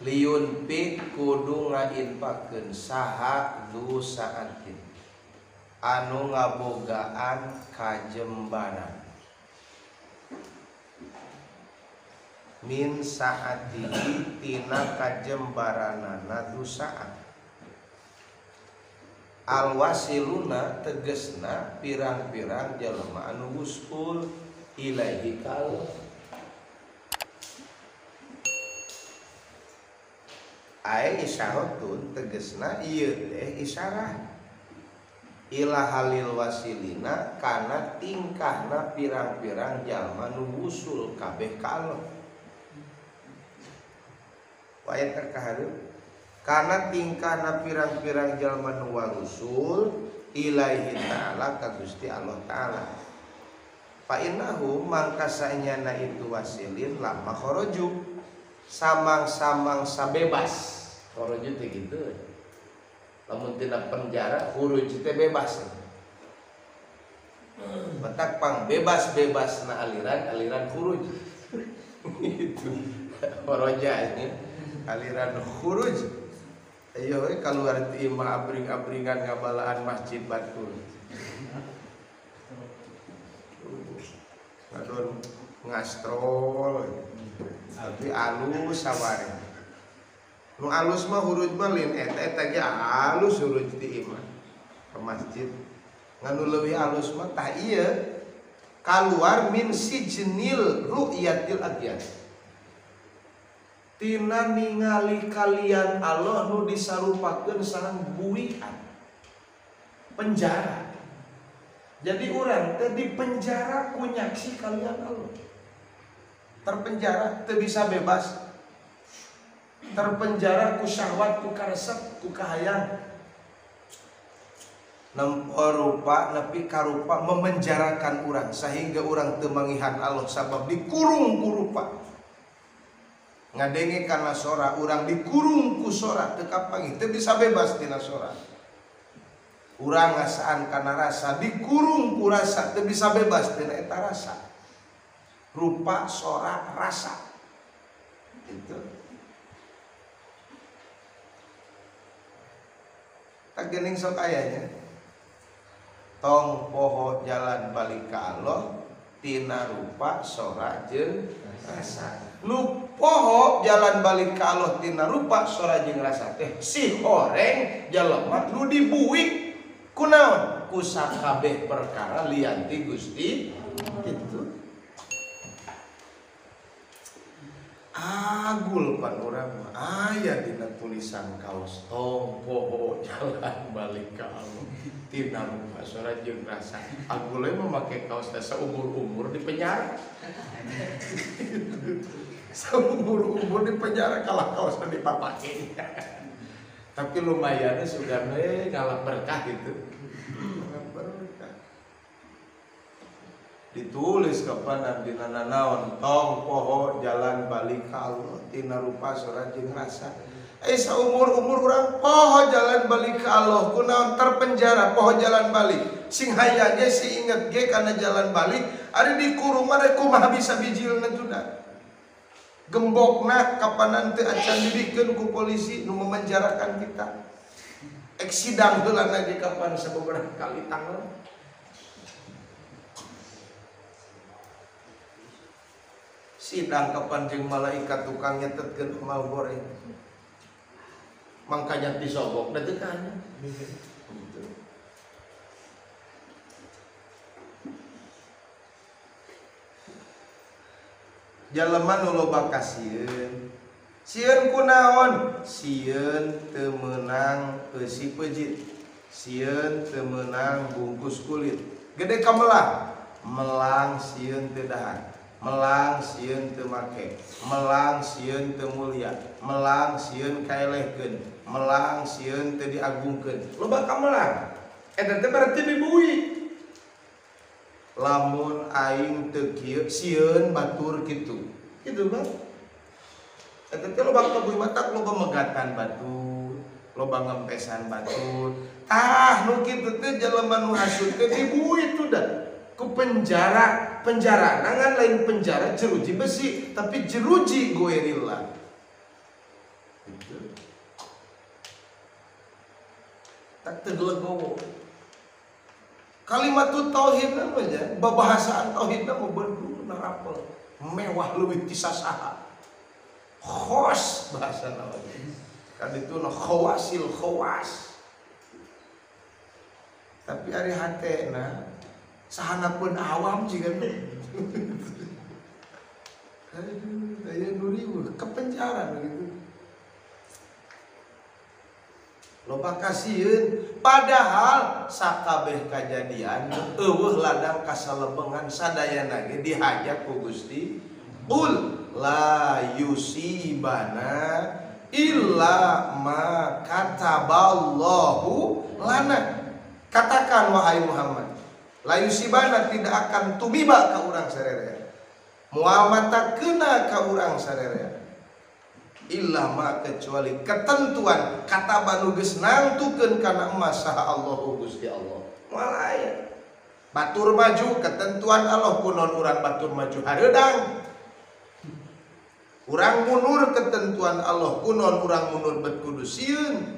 Liun pik kudu ngainpakeun saha du saatin anu ngabogaan kajembaran min saatihi tina kajembaranana du saat alwasiluna tegesna pirang-pirang jelema anu wusul ilaihi kal ae isyaratun tegesna ieu teh isyarah ila halil wasilina kana tingkahna pirang-pirang jalma nu wusul kabeh ka Allah. Wae terkahareup kana tingkahna pirang-pirang jalma nu wusul ilaihi ta'ala ka Gusti Allah ta'ala. Fa innahu mangka sanyana itu wasilin lama kharaju samang-samang sabebas. Khuruj teh gitu. Lamun tina penjara khuruj teh bebas. Batak pang bebas-bebas na aliran khuruj. Itu. Khoroja ini aliran khuruj. Ayo we kaluar ti imah abring-abringan ngabalaan masjid batur. Ngadon ngastrol. Tapi alus saware. Nu alus mah huruj mah lin eta eta ge alus huruj ti imah ke masjid. Ngan nu leuwih alus mah tah ieu kaluar min sijnil ru'yatil agyan. Tina ningali kalian Allah nu disarupakeun sareng buian penjara. Jadi urang teh di penjara ku nyaksi kalian Allah. Terpenjara teu bisa bebas. Terpenjara ku syahwat, ku karesep, ku kahayang. Nempo rupa nepi karupa memenjarakan urang sehingga urang teu mangihan Allah sabab dikurung ku rupa. Ngadenge kana sora urang dikurung ku sora teu kapanggih, teu bisa bebas tina sora. Urang ngasaan kana rasa dikurung ku rasa teu bisa bebas tina eta rasa. Rupa, sora, rasa. Itu. Tak gening sok ayahnya. Tong poho jalan balik ka Allah tina rupa sora jeung rasa. Nu poho jalan balik ka Allah tina rupa sora jeung rasa teh si horeng jelema nu dibuik kunaon ku sakabeh perkara lian ti Gusti kitu. Agul pan urang mah aya dina tulisan kaos tong poho jalan balik ka Allah tina rupa sora jeung rasa. Agul we mah make kaos teh saumur-umur di penjara. Saumur-umur di penjara kalah kaos dipapake. Tapi lumayan sudah we ngalah berkah gitu. Ngalah berkah. Ditulis kapanan dina nanaon tong poho jalan balik ka Allah tina rupa sora jeung rasa. Saumur-umur urang poho jalan balik ka Allah kunaon terpenjara poho jalan balik. Sing hayang ge si inget ge kana jalan balik ari dikurung mah kumaha bisa bijilna tuh. Gembokna kapanan teu acan dibikeun ku polisi nu memenjarakan kita. Ek sidang heula ge kapan sababaraha kali tanggal. Sidang kapan jeung malaikat tukang nyetetkeun amal goreng. Mangkanya disogok da teu kanya. Jalema nu loba kasieun. Sieun kunaon? Sieun teu meunang eusi peujit. Sieun teu meunang bungkus kulit. Gede kamelang, melang sieun teu dahar. Melang sieun teu make, melang sieun teu mulia, melang sieun kaelehkeun, melang sieun teu diagungkeun. Loba kamelang. Eta teh berarti dibui. Lamun aing teu kieu sieun batur kitu. Kitu bang. Eta teh loba kabui matak loba megatan batur, loba ngempesan batur. Tah nu kitu teh jelema nu hasud teh dibui tuh dah. Ku penjara, penjara nangan lain penjara jeruji besi, tapi jeruji goerilla. Gitu. Tak teu legowo. Kalimat tauhid mah nya, babahasaan tauhidna mah berdu narapel, mewah leuwih ti sasaha. Khos bahasana oge. Kan itu na khawasil khawas. Tapi ari hatena sahana pun awam jiga nu. Aduh, aya nu riweuh kepenjara gitu. Loba kasieun padahal sakabeh kajadian eueuh ladang kasalebengan sadayana ge dihaja ku Gusti. Qul la yusibana illa ma kataballahu lana. Katakan wahai Muhammad, la yusibana tidak akan tumiba ka urang sarerea, moal mata kena ka urang sarerea, illa ma kecuali ketentuan kata banu geus nangtukeun kana emas saha Allahu Gusti Allah. Moal aya batur maju ketentuan Allah kunon urang batur maju hareudang, urang mundur ketentuan Allah kunon urang mundur bet kudu sieun.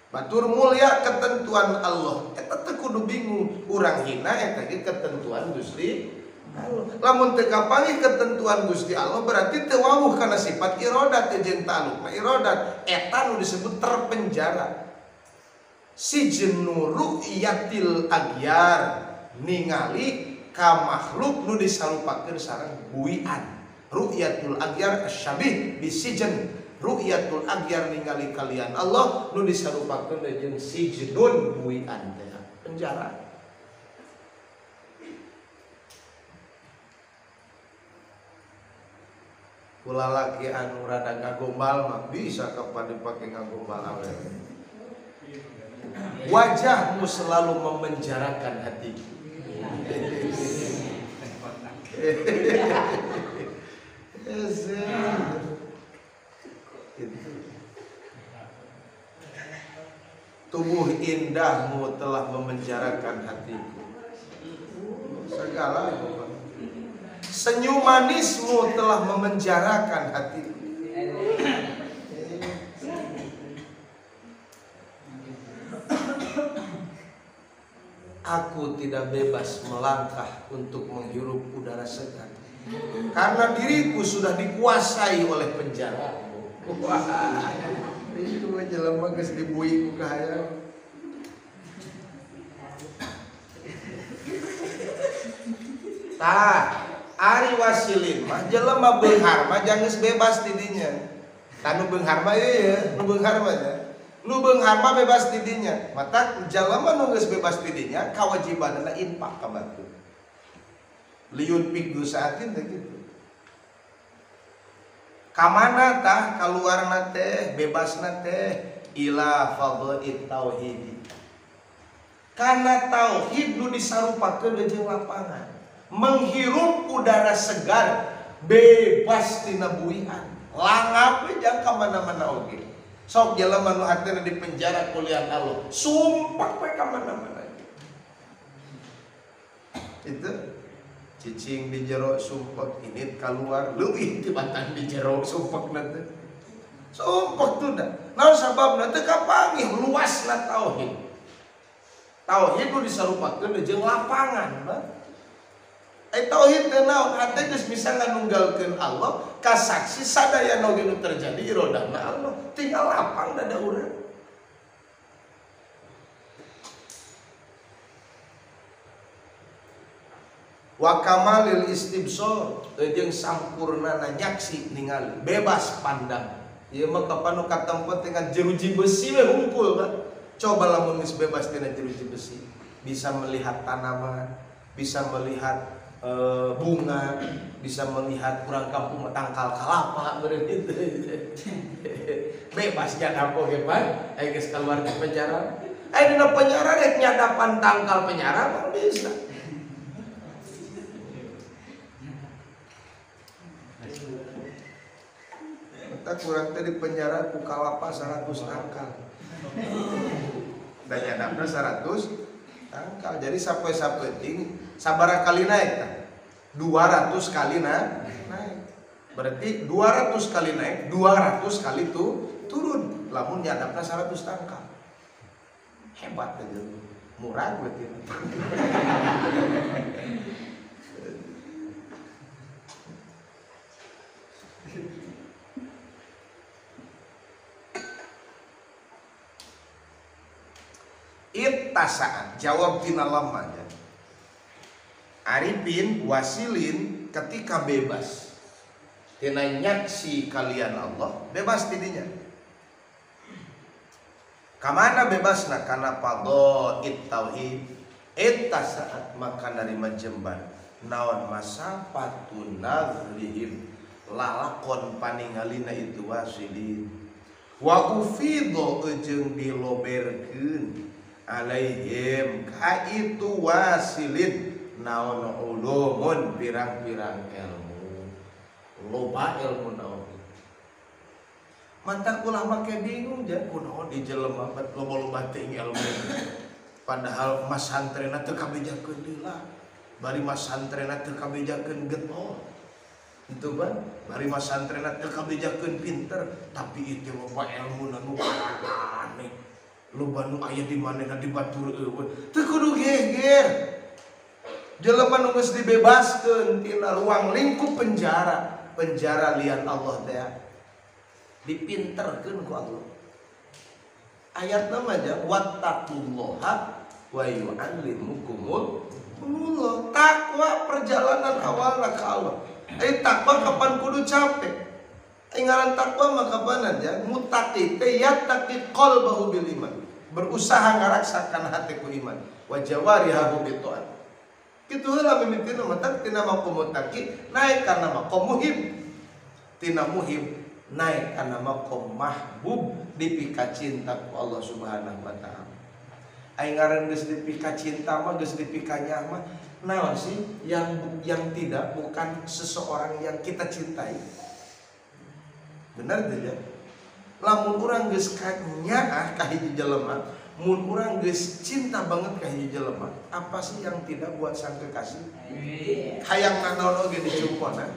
Batur mulia ketentuan Allah eta teu kudu bingung, urang hina eta ge ketentuan Gusti Allah. Lamun teu kapanggih ketentuan Gusti Allah berarti teu wawuh kana sifat iradat jeung ta'alluqna iradat eta nu disebut terpenjara. Sijnu ru'yatil agyar ningali ka makhluk nu disarupakeun sarang buian. Ru'yatul agyar asyabih bisijen. Ru'yatul agyar ningali kalian Allah nu disarupakeun jeung sijnun buian teh penjara. Kula laki anu rada ngagombal mah bisa kapan dipake ngagombal awewe. Wajahmu selalu memenjarakan hatiku. Tubuh indahmu telah memenjarakan hatiku. Segala senyum manismu telah memenjarakan hatiku. Aku tidak bebas melangkah untuk menghirup udara segar karena diriku sudah dikuasai oleh penjara. Wah, itu jelema geus dibui ku kahayang. Tah, ari wasilin mah jelema beunghar mah geus bebas di dinya. Tah nu beunghar mah ieu nu beunghar mah nya. Nu beunghar mah bebas di dinya. Mata jelema nu geus bebas di dinya kawajibanna infak ka batur. Liun pik du saatin teh kitu. Kamana tah kaluarna teh bebasna teh ila fadha'it tauhid. Kana tauhid nu disarupakeun jeung lapangan. Menghirup udara segar bebas tina buian. Langap we jang ka mana-mana oge. Sok jelema nu hatena di penjara kuliah Allah, sumpah we ka mana-mana. Itu cicing di jero sumpek init keluar leuwih tibatan di jero sumpek nanti sumpek tuh dah. Naon sababna teu kapanggih luasna tauhid. Tauhid nu disarupakeun jeung lapangan, Pak. Tauhid teh naon? Hate geus bisa nganunggalkeun Allah, kasaksi sadaya oge nu terjadi irodahna Allah. Tinggal lapang dada urang. Wa kamalil istibsor jeung sampurnana nyaksi ningali bebas pandang. Ieu mah kapan nu katempat dengan jeruji besi we hungkul, Pak. Coba lamun geus bebas tina jeruji besi, bisa melihat tanaman, bisa melihat bunga, bisa melihat kurang kampung tangkal kalapa meureun itu. Bebas nyadap oge, Pak. Aya geus keluar ti penjara. Aya dina penjara rek nyadapan tangkal penjara mah bisa. Kita kurang teh di penjara ku kalapa 100 tangkal. Dan nyadapna 100 tangkal. Jadi sapoe-sapoe ting sabaraha kali naik tah? 200 kali naik. Berarti 200 kali naik, 200 kali tuh turun. Lamun nyadapna 100 tangkal. Hebat aja. Murah berarti. Ittasaan jawab tina lamanya. Arifin wasilin ketika bebas. Tina nyaksi kalian Allah bebas tidinya. Kamana bebasna kana fadha'it tauhid. Eta saat maka narima jembar naon masapatun nazrihim lalakon paningalina itu wasilin wa ufidho jeung diloberkeun alaihim ka itu wasilin naon ulumun pirang-pirang ilmu loba ilmu naon. Mantak ulah make bingung ja kunaon di jelema bet loba-loba teuing ilmu. Padahal mas santrena teu kabejakeun lila. Bari mas santrena teu kabejakeun getol. Itu ban, bari mas santrena teu kabejakeun pinter, tapi itu loba ilmu nu aneh. Loba nu aya di manehna di batur eueuh. Teu kudu geger. Jelema nu geus dibebaskeun tina ruang lingkup penjara, penjara lian Allah teh. Dipinterkeun ku Allah. Ayat nama aja wattaqullaha wa yu'allimukumullah. Takwa perjalanan awalna ka Allah. Ai takwa kapan kudu capek? Ai ngaran takwa mah kapan aja muttaqi teh yattaqi qalbahu bil iman. Berusaha ngaraksakan hati ku iman wa jawarihahu bi ta'at. Kitu heula mimitina mah tina maqam muttaqi naik kana maqam muhib. Tina muhib naik karena maqam mahbub dipika cinta ku Allah Subhanahu wa taala. Ai ngaran geus dipika cinta mah geus dipika nyaman, naon sih yang tidak bukan seseorang yang kita cintai. Benar teu ya? Lamun urang geus kanyaah ka hiji jelema, mun urang geus cinta banget ka hiji jelema, apa sih yang tidak buat sang kekasih? Hayang nanaon oge dicumpona.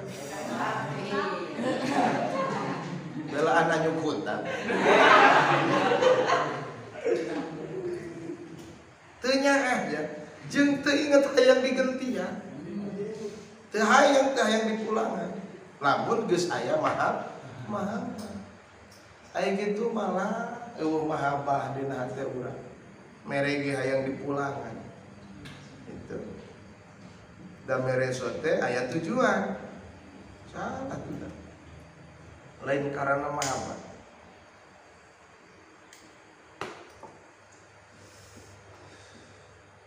Belaan nyukutan. Teu nyaah ya, jeung teu inget hayang digentian. Teu hayang dipulangan. Lamun geus aya mahab, mahabah. Aya kitu malah eueuh mahabah dina hate urang. Mere ge hayang dipulangan. Itu. Da mere sote aya tujuan. Salah tuh. Lain karena mahabbah.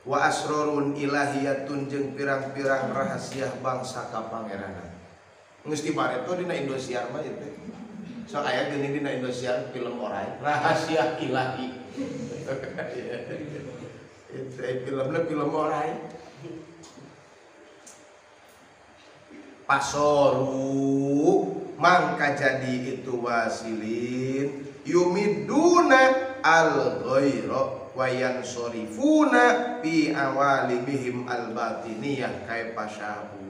Wa asrorun ilahiyatun jeung pirang-pirang rahasia bangsa ka pangeranan. Geus dibareto dina Indosiar mah ieu teh. So aya geuning dina Indosiar film orai rahasia ilahi. Itu filmna film orai. Pasoru mangka jadi itu wasilin yumiduna al ghaira wa yansorifuna fi awalimihim al batiniyah kaifa sya'u.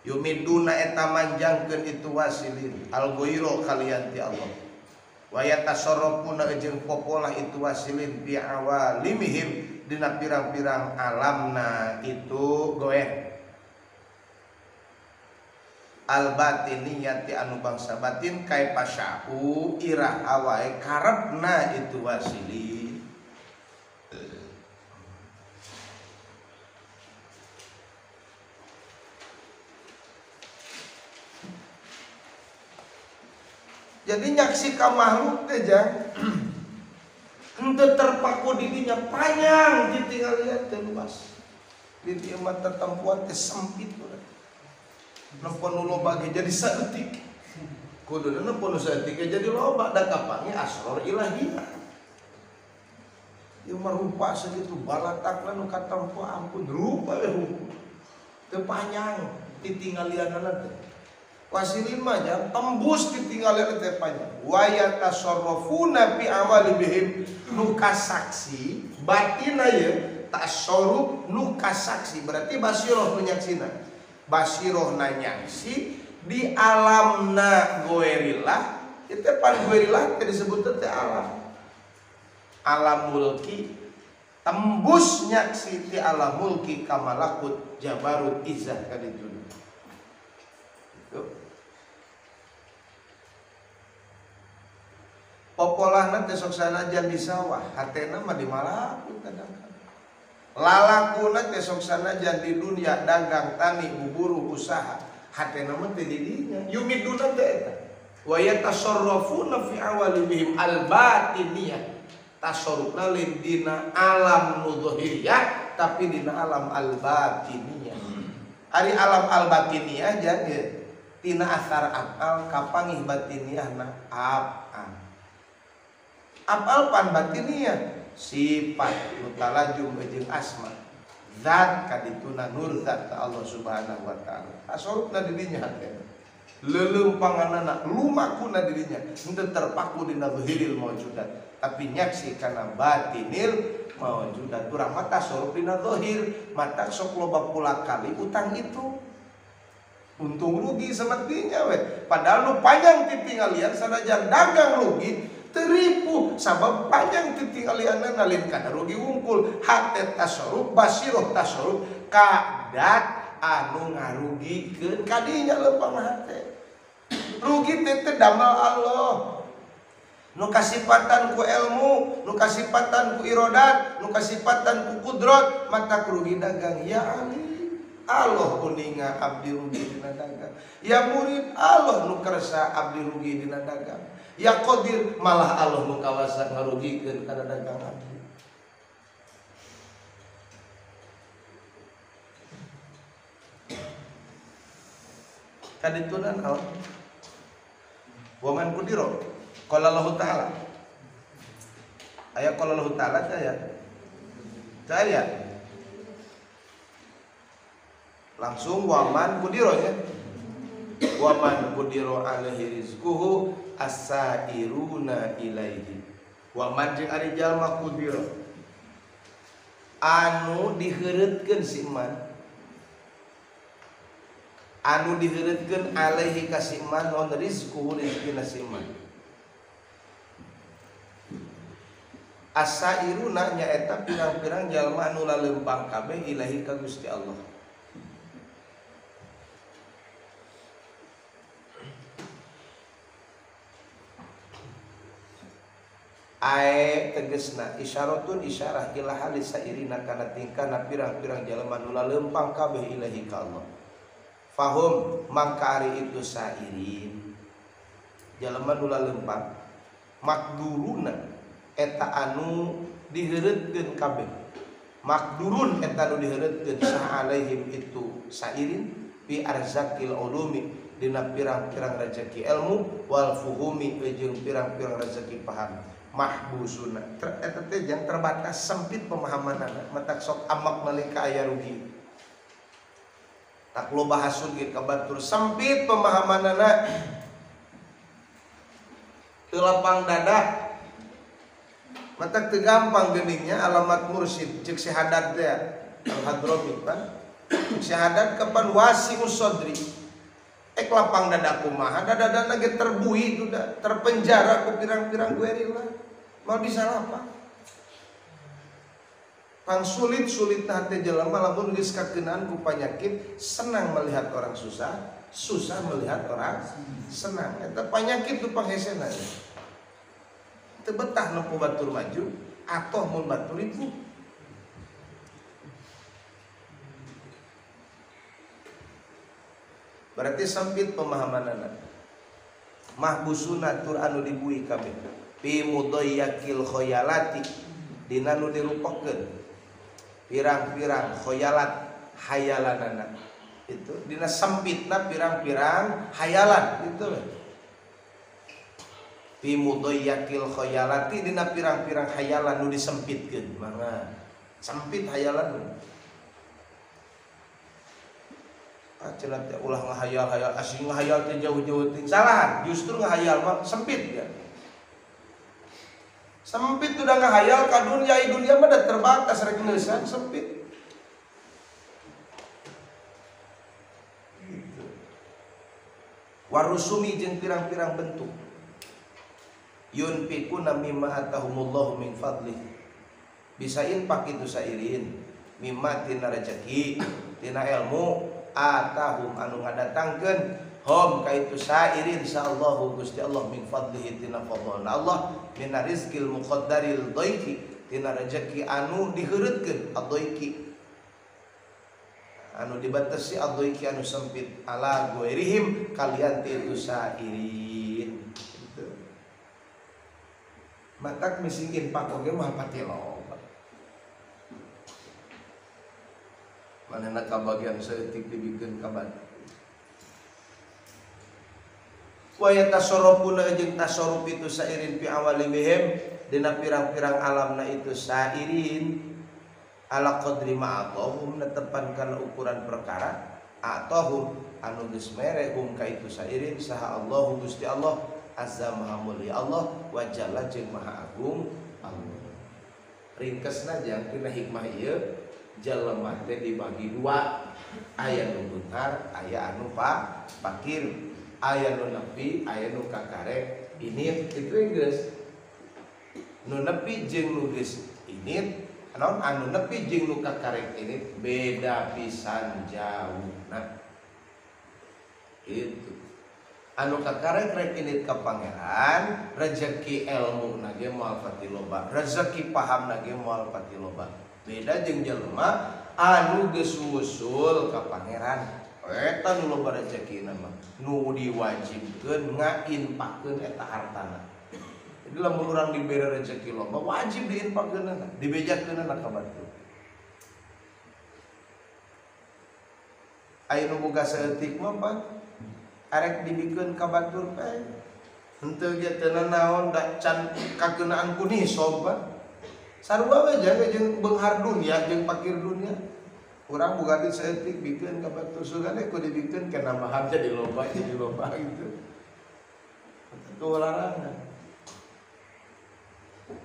Yumiduna eta manjangkeun itu wasilin al ghaira kalian ti Allah wa yatasarrafuna jeung popolah itu wasilin fi awalimihim dina pirang-pirang alamna itu goer al batiniyati anu bangsa batin kaifa sya'u irah awae karepna itu wasili. Jadi nyaksi ka makhluk teh jang henteu terpaku dirinya panjang ditinggal lihat teh luas. Di dieu mah tetempuan teh sempit urang. Nempo nu loba ge jadi saeutik. Kuduna nempo nu saeutik ge jadi loba da kapangi asror ilahiyah. Ieu mah rupa sakitu balatakna nu katempo ampun rupa we rupa. Teu panjang ditinggalianana teh. Wasilin mah nya tembus ditinggalian teh panjang. Wa yatasarrafuna fi awalihim nu kasaksi Batina ye tasarruf nu kasaksi berarti basiroh nu nyaksina. Basiroh na nyaksi di alamna goerillah itu pan goerillah teh disebut teh alam. Alam mulki tembus nyaksi ti alam mulki ka malakut jabarut izzah kaditu. Itu. Popolahna teh sok sanajan di sawah, hatena mah di malakut kadang-kadang. Lalakuna teh sok sanajan di dunia dagang, tani, buburu, usaha, hatena mah teh di dinya. Yumiduna teh eta. Wa yatasarrafuna fi awalimihim al-batiniyah. Tasarrufna lain dina alam nu zahiriyah tapi dina alam al-batiniyah. Ari alam al-batiniyah jan tina asar afal kapangih batiniyahna afal. Afal pan batiniyah sifat nu talajum jeung asma zat kadituna nur zat ka Allah Subhanahu wa taala. Tasarrufna di dinya hatena. Leuleumpanganana lumakuna di dinya henteu terpaku dina zahiril maujudat tapi nyaksi kana batinil maujudat. Urang mah tasarruf dina zahir, mata sok loba pula kali utang itu untung rugi semestinya we. Padahal nu panjang titinggalian sanajan dagang rugi teripu sabab panjang titinggalianna nalin kana rugi wungkul. Hate tasarruf basiroh tasarruf kadat anu ngarugikeun kadinya leumpang hate. Rugi teh teh damel Allah. Nu kasipatan ku ilmu, nu kasipatan ku irodat, nu kasipatan ku kudrot, maka rugi dagang. Ya Ali, Allah uninga abdi rugi dina dagang. Ya murid, Allah nu kersa abdi rugi dina dagang. Ya Qadir, malah Allah nu kawasa ngarugikeun kana dagang abdi. Kaditunan naon? Waman kudiro qala Allah ta'ala. Aya qala Allah ta'ala teh ya. Saya langsung waman kudiro ya. Waman kudiro alaihi rizquhu asairuna ilaihi. Waman jeung ari jalma kudiro anu diheureutkeun si iman, anu diheureutkeun alaihi ka si iman non rizquhu rizqina si iman. Asairuna nyaeta pirang-pirang jalma anu laleumpang kabeh ilahi ka Gusti Allah. Ae tegesna isyaratun isyarah ila halis sairina kana tingkahna pirang-pirang jalma anu laleumpang kabeh ilahi ka Allah. Fahum mangka ari itu sairin jalma nu laleumpang makduruna eta anu diheureutkeun kabeh. Makdurun eta anu diheureutkeun saha alaihim itu sairin fi arzakil ulumi dina pirang-pirang rezeki ilmu wal fuhumi jeung pirang-pirang rezeki paham. Mahbusuna eta teh jang terbatas sempit pemahamanana matak sok amak nalika aya rugi. Tak loba hasud ge ka batur sempit pemahamanana teu lapang dada. Matak teu gampang geuningnya alamat mursyid ceuk si Haddad teh Al-Hadrami pan. Ceuk si Haddad kapan wasi'us sadri. Ek lapang dada kumaha dada-dada ge terbui duda terpenjara ku pirang-pirang guerila. Mal bisa lapang. Pang sulit-sulit hati jelema lamun geus kakeunaan ku panyakit senang melihat orang susah, susah melihat orang senang. Eta panyakit tu panghesena. Teu betah nempo batur maju atau mun batur itu. Berarti sempit pemahamanana. Mahbusuna tur anu dibui kabeh. Fi mudayyakil khayalati dina nu dirupakeun pirang-pirang khayalat hayalanana. Itu dina sempitna pirang-pirang hayalan gitu loh. Fi mudayyakil khayalati dina pirang-pirang hayalan nu disempitkeun mangga sempit hayalan. Ah cenah teh ulah ngahayal-hayal asing ngahayal teh jauh-jauh teh salahan justru ngahayal mah sempit ya. Sempit udah ngahayal ka dunia, dunia mah da terbatas rek neusan sempit. Gitu. Warusumi jeung pirang-pirang bentuk. Yunfikuna mimma atahumullahu min fadlih. Bisa infak itu sairin mimma tina rezeki, tina ilmu atahum anu ngadatangkeun hom ka itu sairin sa Allahu Gusti Allah min fadlihi tina fadlna Allah min rizqil muqaddaril dhaiki tina rezeki anu diheureutkeun adzaiki anu dibatasi adzaiki anu sempit ala ghairihim kalian ti itu sairin gitu. Matak mising infak oge mah pati loba. Manehna kabagian saeutik dibikeun ka batur. Wa yatasarrafuna jeung tasarruf itu sairin fi awalimihim dina pirang-pirang alamna itu sairin ala qadri ma atahum netepan kana ukuran perkara atahum anu geus mere hum ka itu sairin saha Allahu Gusti Allah azza maha mulia Allah wa jalla jeung maha agung Allah. Ringkesna jang tina hikmah ieu jelema teh dibagi dua, aya nu beunghar, aya anu fakir, aya nu nepi, aya nu kakarek init kitu geus. Nu nepi jeung nu geus init, naon anu nepi jeung nu kakarek init beda pisan jauhna. Itu. Anu kakarek rek init ka pangeran, rezeki ilmu na ge moal pati loba, rezeki paham na ge moal pati loba. Beda jeung jelema anu geus wusul ka pangeran. Eta nu loba rezekina mah nu diwajibkeun ngainpakeun eta hartana. Jadi lamun urang dibere rezeki loba wajib diinpakeunana, dibejakeunana ka batur. Aya nu boga saeutik mah pan arek dibikeun ka batur bae. Henteu ge teu nanaon da can kakeunaan ku nisob pan. Sarua we jeung beunghar dunya jeung pakir dunya. Urang boga duit saeutik bikeun ka batur sugane ku dibikeun ke nambahan jadi loba gitu. Itu larangan.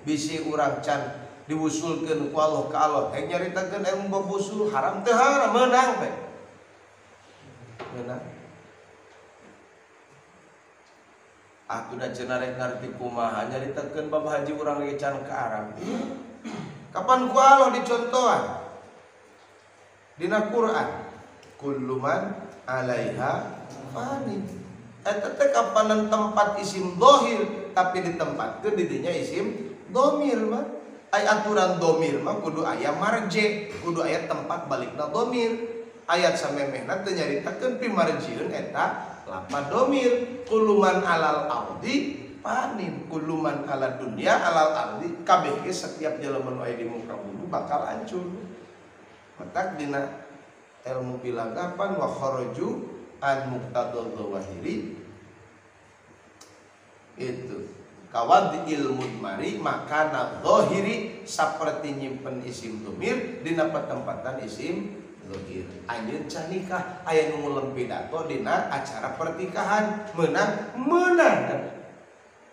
Bisi urang can diwusulkeun ku Allah ka Allah, heng nyaritakeun ilmu bab wusul haram teu haram meunang teh. Meunang. Atuh da cenah rek ngarti kumaha nyaritakeun bab haji urang ge can ka Arab. Kapan ku Allah dicontohan? Dina Quran kullu man 'alaiha fani. Eta teh kapanan tempat isim dohir tapi ditempatkeun di dinya isim domir mah. Ai aturan domir mah kudu aya marje, kudu aya tempat balikna domir. Ayat samemehna teu nyaritakeun pimarjieun eta lapad domir. Kullu man 'alal ardi fanin, kullu man 'alad dunya 'alal ardi, kabeh ge setiap jelema nu aya di muka bumi bakal hancur. Matak dina ilmu bilagapan wa kharaju an muqtadal zawahiri itu kawad ilmu mari makana zahiri saperti nyimpen isim domir dina patempatan isim zahir. Anjeun can nikah aya nu ngulem pidato dina acara pernikahan meunang meunang kan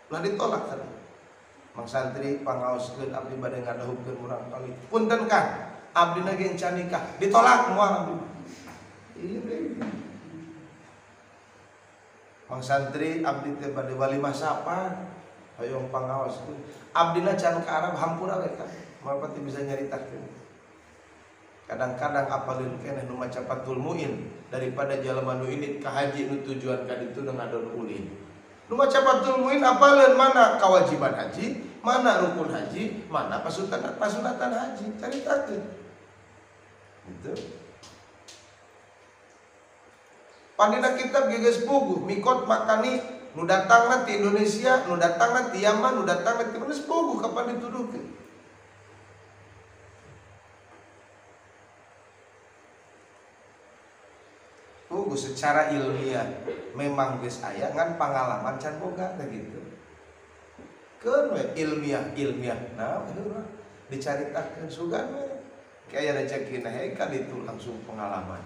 ulah ditolak kan. Mang santri pangaoskeun abdi bade ngadahupkeun murang kali punten kan abdi na ge can nikah ditolak moal abdi. Ieu Mang santri abdi teh bade walimah sapa hoyong pangaoskeun abdina can ka Arab hampura we kan moal pati bisa nyaritakeun. Kadang-kadang apalin keneh nu maca Fathul Muin daripada jelema nu indit ka haji nu tujuan ka ditu ngadon ulin. Nu maca Fathul Muin apaleun mana kewajiban haji, mana rukun haji, mana pasunatan haji, caritakeun. Gitu. Pandina kitab geus puguh mikot makani nu datangna ti Indonesia, nu datangna ti Yaman, nu datangna ti mana puguh kapan dituduhkeun. Puguh secara ilmiah memang geus aya ngan pangalaman can boga teh gitu. Keun we ilmiah ilmiah. Nah, heureuh dicaritakeun sugan we. Kaya rezekina hei ka ditu langsung pengalaman.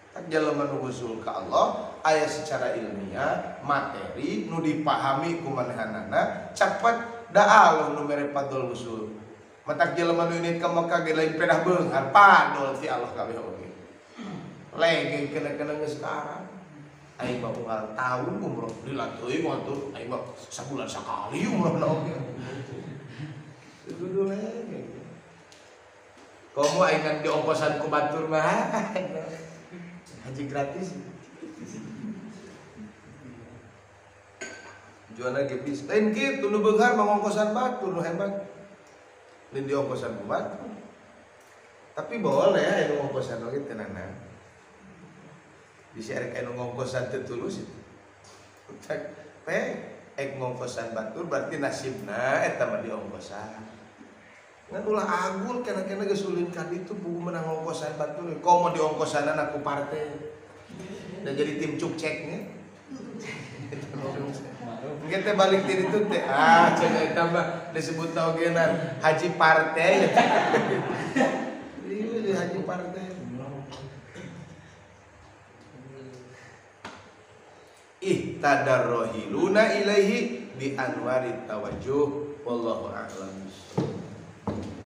Tak jelema nu wusul ka Allah aya secara ilmiah materi nu dipahami ku manehanana capat Da Allah nu mere fadl usul. Matak jelema nu indit ka Mekah ge lain pedah beunghar, fadl ti Allah kabeh oge. Lege kena-kena geus sekarang. Aing mah unggal taun umroh, lila teuing atuh, aing mah sabulan sakali umrohna oge. Kudu lege. Komo aing kan diongkosan ku batur mah. Haji gratis. Juana ge bis. Lain kitu nu beunghar mah ngongkosan batur nu hebat. Lain diongkosan ku batur. Tapi boleh anu ngongkosan oge teu nanaon. Bisa erek anu ngongkosan teu tulus itu. Pe ek ngongkosan batur berarti nasibna eta mah diongkosan. Ngan ulah agul kena-kena geus ulin ka ditu buku menang ngongkosan batur. Komo diongkosanana ku partai. Dan jadi tim cukceknya. Mungkin teh balik ti ditu teh ah cenah eta mah disebut ogenan haji partai. Iya haji partai. Ihtadarrohiluna ilaihi bi anwari tawajjuh wallahu a'lam.